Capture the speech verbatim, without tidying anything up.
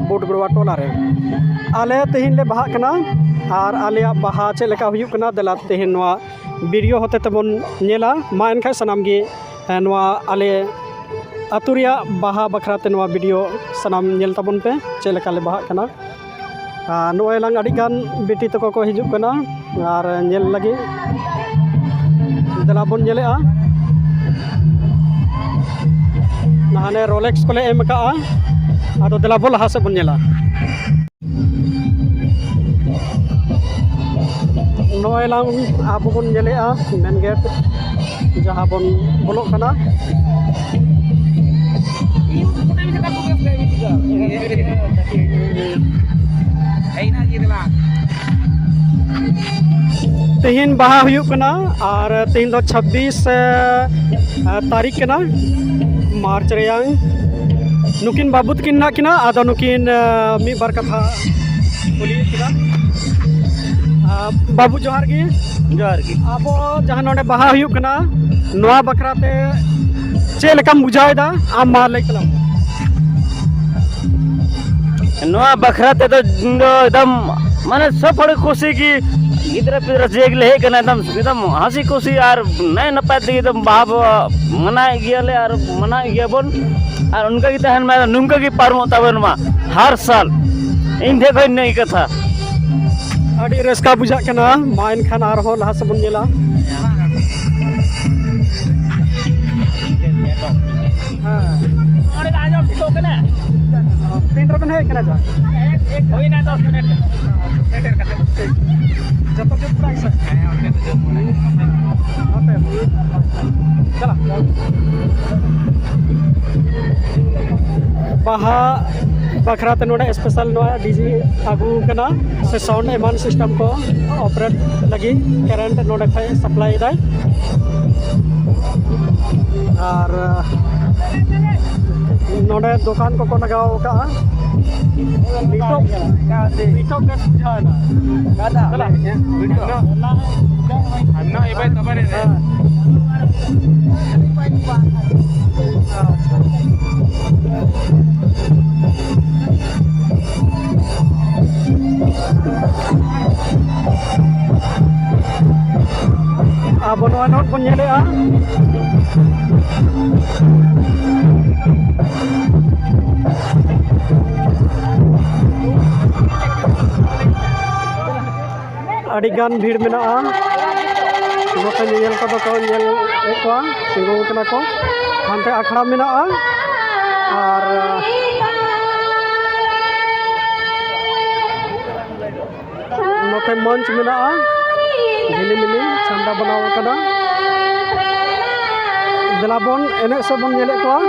ᱵᱩᱴᱜᱚᱲᱣᱟ ᱴᱚᱞᱟ ᱨᱮ ᱟᱞᱮ ᱛᱮᱦᱮᱧ ᱞᱮ ᱵᱟᱦᱟᱜ ᱠᱟᱱᱟ᱾ ᱟᱨ ᱟᱞᱮᱭᱟᱜ ᱵᱟᱦᱟ ᱪᱮᱫ ᱞᱮᱠᱟ ᱦᱩᱭᱩᱜ ᱠᱟᱱᱟ, ᱫᱮᱞᱟ ᱛᱮᱦᱮᱧ ᱱᱚᱣᱟ ᱵᱷᱤᱰᱤᱭᱳ ᱦᱚᱛᱮ ᱛᱮᱵᱚᱱ ᱧᱮᱞᱟ᱾ ᱢᱟ ᱮᱱᱠᱷᱟᱱ ᱥᱟᱱᱟᱢ ᱜᱮ, ᱮ, ᱱᱚᱣᱟ ᱟᱞᱮ ᱟᱹᱛᱩ ᱨᱮᱭᱟᱜ ᱵᱟᱦᱟ ᱵᱟᱠᱷᱨᱟ ᱛᱮ ᱱᱚᱣᱟ ᱵᱷᱤᱰᱤᱭᱳ ᱥᱟᱱᱟᱢ ᱧᱮᱞ ᱛᱟᱵᱚᱱ ᱯᱮ, ᱪᱮᱫ ᱞᱮᱠᱟ ᱞᱮ ᱵᱟᱦᱟᱜ ᱠᱟᱱᱟ᱾ ᱟᱨ ᱱᱚᱜᱼᱚᱭ ᱞᱟᱝ ᱟᱹᱰᱤ ᱜᱟᱱ ᱵᱤᱴᱤ ᱛᱟᱠᱚ ᱠᱚ ᱦᱤᱡᱩᱜ ᱠᱟᱱᱟ ᱟᱨ ᱧᱮᱞ ᱞᱟᱹᱜᱤᱫ᱾ ᱫᱮᱞᱟ ᱵᱚᱱ ᱧᱮᱞᱮᱜᱼᱟ, ᱦᱟᱱᱮ ᱨᱳᱞᱮᱠᱥ ᱠᱚᱞᱮ ᱮᱢ ᱟᱠᱟᱜᱼᱟ᱾ ᱟᱫᱚ ᱫᱮᱞᱟ ᱵᱚᱱ ᱞᱟᱦᱟ ᱥᱮᱫ ᱵᱚᱱ ᱧᱮᱞᱟ᱾ ᱱᱚᱜᱼᱚᱭ ᱞᱟᱝ ᱟᱵᱚ ᱵᱚᱱ ᱧᱮᱞᱮᱜᱼᱟ ᱢᱮᱱ ᱜᱮᱴ, ᱡᱟᱦᱟᱸ ᱵᱚᱱ ᱵᱚᱞᱚᱜ ᱠᱟᱱᱟ᱾ ᱛᱮᱦᱮᱧ ᱵᱟᱦᱟ ᱦᱩᱭᱩᱜ ᱠᱟᱱᱟ ᱟᱨ ᱛᱮᱦᱮᱧ ᱫᱚ ᱪᱷᱟᱵᱵᱤᱥ, ᱮ, ᱛᱟᱹᱨᱤᱠᱷ ᱠᱟᱱᱟ ᱢᱟᱨᱪ ᱨᱮᱭᱟᱝ᱾ ᱱᱩᱠᱤᱱ ᱵᱟᱹᱵᱩ ᱛᱟᱹᱠᱤᱱ ᱢᱮᱱᱟᱜ ᱠᱤᱱᱟ, ᱟᱫᱚ ᱱᱩᱠᱤᱱ, ᱮ, ᱢᱤᱫ ᱵᱟᱨ ᱠᱟᱛᱷᱟ ᱠᱩᱞᱤᱭᱮᱫ ᱠᱤᱱᱟ᱾ ᱟ, ᱵᱟᱹᱵᱩ ᱡᱚᱦᱟᱨ ᱜᱮ᱾ ᱡᱚᱦᱟᱨ ᱜᱮ᱾ ᱟᱵᱚ ᱡᱟᱦᱟᱸ ᱱᱚᱰᱮ ᱵᱟᱦᱟ ᱦᱩᱭᱩᱜ ᱠᱟᱱᱟ, ᱱᱚᱣᱟ ᱵᱟᱠᱷᱨᱟ ᱛᱮ ᱪᱮᱫ ᱞᱮᱠᱟᱢ ᱵᱩᱡᱷᱟᱹᱣ ᱮᱫᱟ? ᱟᱢ ᱢᱟ ᱞᱟᱹᱭ ᱛᱟᱞᱟᱝ ᱢᱮ᱾ ᱱᱚᱣᱟ ᱵᱟᱠᱷᱨᱟ ᱛᱮᱫᱚ ᱤᱧ ᱫᱚ ᱮᱠᱫᱚᱢ ᱢᱟᱱᱮ ᱥᱚᱵ ᱦᱚᱲ ᱠᱩᱥᱤ ᱜᱮ, ᱜᱤᱫᱽᱨᱟᱹ ᱯᱤᱫᱽᱨᱟᱹ ᱡᱮ ᱜᱮᱞᱮ ᱦᱮᱡ ᱠᱟᱱᱟ, ᱮᱠᱫᱚᱢ ᱮᱠᱫᱚᱢ ᱦᱟᱹᱥᱤ ᱠᱩᱥᱤ ᱟᱨ ᱱᱟᱭ ᱱᱟᱯᱟᱭ ᱛᱮᱜᱮ ᱮᱠᱫᱚᱢ ᱵᱟᱦᱟ ᱵᱚ ᱢᱟᱱᱟᱣᱮᱫ ᱜᱮᱭᱟᱞᱮ ᱟᱨ ᱢᱟᱱᱟᱣᱮᱫ ᱜᱮᱭᱟᱵᱚᱱ᱾ ᱟᱨ ᱚᱱᱠᱟ ᱜᱮ ᱛᱟᱦᱮᱱ ᱢᱟ, ᱱᱚᱝᱠᱟ ᱜᱮ ᱯᱟᱨᱚᱢᱚᱜ ᱛᱟᱵᱚᱱ ᱢᱟ ᱦᱟᱨ ᱥᱟᱞ᱾ ᱤᱧ ᱴᱷᱮᱡ ᱠᱷᱚᱱ ᱤᱱᱟᱹᱜ ᱜᱮ ᱠᱟᱛᱷᱟ᱾ ᱟᱹᱰᱤ ᱨᱟᱹᱥᱠᱟᱹ ᱵᱩᱡᱷᱟᱹᱜ ᱠᱟᱱᱟ᱾ ᱢᱟ ᱮᱱᱠᱷᱟᱱ ᱟᱨᱦᱚᱸ ᱞᱟᱦᱟ ᱥᱮᱫ ᱵᱚᱱ ᱧᱮᱞᱟ᱾ ᱦᱮᱸ᱾ ᱱᱚᱰᱮ ᱫᱚ ᱟᱸᱡᱚᱢ ᱴᱷᱤᱠᱚᱜ ᱠᱟᱱᱟ? ᱛᱤᱱ ᱨᱮᱵᱮᱱ ᱦᱮᱡ ᱠᱟᱱᱟ ᱡᱟ? ᱦᱩᱭᱱᱟ ᱫᱚᱥ ᱢᱤᱱᱤᱴ᱾ ᱥᱮᱴᱮᱨ ᱠᱟᱛᱮ᱾ ᱴᱷᱤᱠ᱾ ᱡᱚᱛᱚ ᱡᱩᱛ ᱯᱨᱟᱭ ᱥᱮ? ᱦᱮᱸ, ᱚᱸᱰᱮ ᱫᱚ ᱡᱩᱛ ᱢᱮᱱᱟᱜᱼᱟ᱾ ᱱᱚᱛᱮ᱾ ᱪᱟᱞᱟᱜ᱾ ᱵᱟᱦᱟ ᱵᱟᱠᱷᱨᱟ ᱛᱮ ᱱᱚᱰᱮ ᱥᱯᱮᱥᱟᱞ ᱱᱚᱣᱟ ᱰᱤᱡᱮ ᱟᱹᱜᱩ ᱠᱟᱱᱟ, ᱥᱮ ᱥᱟᱣᱩᱱᱰ ᱮᱢᱟᱱ ᱥᱤᱥᱴᱮᱢ ᱠᱚ ᱚᱯᱟᱨᱮᱴ ᱞᱟᱹᱜᱤᱫ ᱠᱟᱨᱮᱱᱴ ᱱᱚᱰᱮ ᱠᱷᱚᱱ ᱥᱟᱯᱞᱟᱭ ᱮᱫᱟᱭ᱾ ᱟᱨ ᱱᱚᱰᱮ ᱫᱚᱠᱟᱱ ᱠᱚᱠᱚ ᱞᱟᱜᱟᱣ ᱟᱠᱟᱫᱼᱟ᱾ ᱱᱤᱛᱚᱜ, ᱱᱤᱛᱚᱜ ᱵᱮᱥ ᱵᱩᱡᱷᱟᱹᱣ ᱮᱱᱟ᱾ ᱦᱮᱸ᱾ ᱟᱵᱚ ᱱᱚᱣᱟ ᱱᱚᱴ ᱵᱚᱱ ᱧᱮᱞᱮᱜᱼᱟ᱾ ᱟᱹᱰᱤ ᱜᱟᱱ ᱵᱷᱤᱲ ᱢᱮᱱᱟᱜᱼᱟ᱾ ᱱᱚᱛᱮ ᱧᱮᱧᱮᱞ ᱠᱚᱫᱚ ᱠᱚ ᱧᱮᱞᱮᱫ ᱠᱚᱣᱟ, ᱛᱤᱸᱜᱩ ᱠᱟᱱᱟ ᱠᱚ᱾ ᱦᱟᱱᱛᱮ ᱟᱠᱷᱲᱟ ᱢᱮᱱᱟᱜᱼᱟ᱾ ᱟᱨ ᱱᱚᱛᱮ ᱢᱚᱧᱪ ᱢᱮᱱᱟᱜᱼᱟ, ᱡᱷᱤᱞᱤᱢᱤᱞᱤ ᱪᱷᱟᱢᱰᱟ ᱵᱮᱱᱟᱣ ᱟᱠᱟᱱᱟ᱾ ᱫᱮᱞᱟ ᱵᱚᱱ ᱮᱱᱮᱡ ᱥᱮᱫ ᱵᱚᱱ ᱧᱮᱞᱮᱫ ᱠᱚᱣᱟ᱾